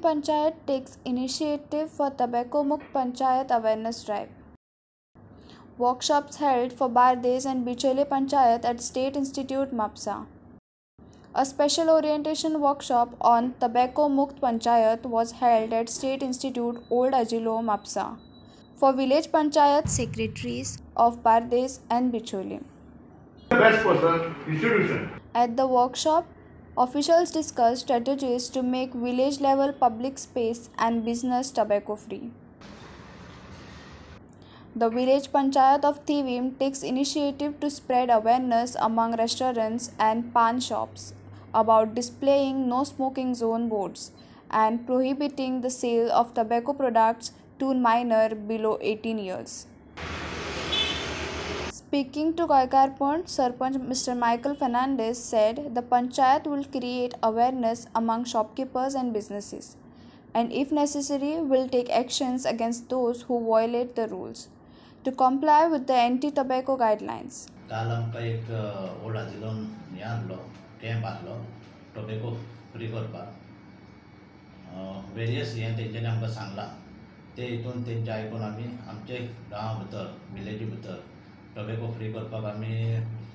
Thivim Panchayat takes initiative for Tobacco Mukt Panchayat awareness drive. Workshops held for Bardez and Bicholim Panchayat at State Institute, Mapsa. A special orientation workshop on Tobacco Mukt Panchayat was held at State Institute, Old Ajilo, Mapsa, for village panchayat secretaries of Bardez and Bicholim. Best person institution. At the workshop, officials discussed strategies to make village-level public space and business tobacco-free. The village panchayat of Thivim takes initiative to spread awareness among restaurants and pan shops about displaying no smoking zone boards and prohibiting the sale of tobacco products to minor below 18 years. Speaking to Goekarponn, Sarpanch Mr. Michael Fernandez said the panchayat will create awareness among shopkeepers and businesses, and if necessary will take actions against those who violate the rules to comply with the anti-tobacco guidelines. काल आमकां एक old आजिलोन हें आहलो camp आहलो tobacco free करपाक various हें तेंच्यांनी आमकां सांगलां ते हितून तेंचें आयकून आमी आमचे गांवा भितर विलेजी भितर टोबॅको फ्री करपाक आमी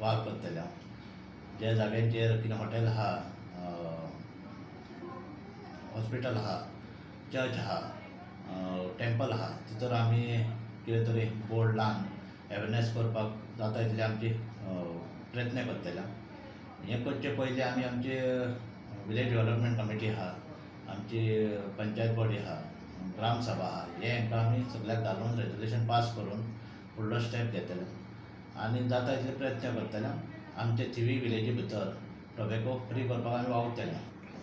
वावर करतले. ज्या जाग्यांचेर कितें हॉटेल आहा, हॉस्पिटल आहा, चर्च आहा, टेम्पल आहा, तितर आमी कितें तरी बोर्ड लावन अवेरनेस करपाक जाता इतले आमची प्रयत्न करतले. हें करचे पयलीं आमी आमची विलेज डेवलपमेंट कमिटी आहा, आमची पंचायत बॉडी आहा, ग्रामसभा आहा, हे हांकां आमी सगळ्याक घालून रेजोल्युशन पास करून फुडलो स्टेप घेतले आनी जाता इतले प्रयत्न करतले. आमचे थिवी विलेजी भितर टोबॅको फ्री करपाक आमी वावुरतले.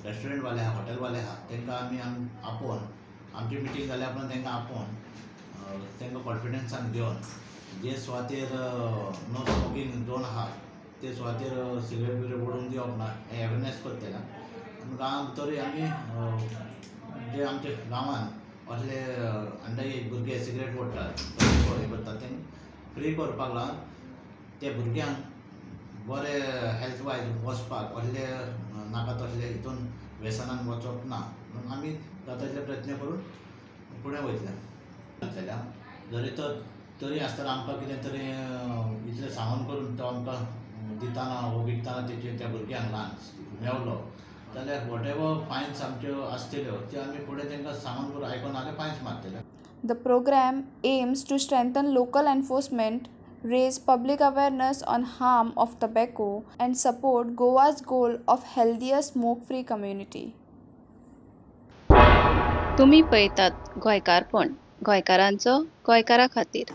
रेस्टॉरंटवाले आहा, हॉटेलवाले आहा, तांकां आमी आपोवन आमची मिटींग जाल्या उपरांत तांकां आपोवन तांकां कॉन्फिडन्सान घेवन जे सुवातेर नो स्मोकींग झोन आहा ते सुवातेर सिगरेट बिगरेट ओडूंक दिवप ना हें अवेरनेस करतले. आनी गांवां भितरूय आमी जे आमच्या गांवांत असले अंडर एज भुरगे सिगरेट ओडटात, हें करतात, तें फ्री करपाक लागून ते भुरग्यांक बरे हेल्थ वायज वचपाक असले नाका तसले हितून व्यसनान वचप ना म्हणून आमी जाता तितले प्रयत्न करून फुडें वयतले. जरी तर तरी आसतना आमकां कितें तरी इतलें सांगून करून तो आमकां दितना वो विकतना तेचे त्या भुरग्यांक ल्हान मेवलो जाल्यार what ever फायन्स आमच्यो आसतल्यो त्यो आमी फुडें तांकां सांगून करून आयकून जाल्यार finance मारतले. The program aims to strengthen local enforcement, raise public awareness on harm of tobacco, and support Goa's goal of healthier smoke-free community. तुम्ही पळयतात गोंयकारपण, गोंयकारांचो गोंयकारा खातीर.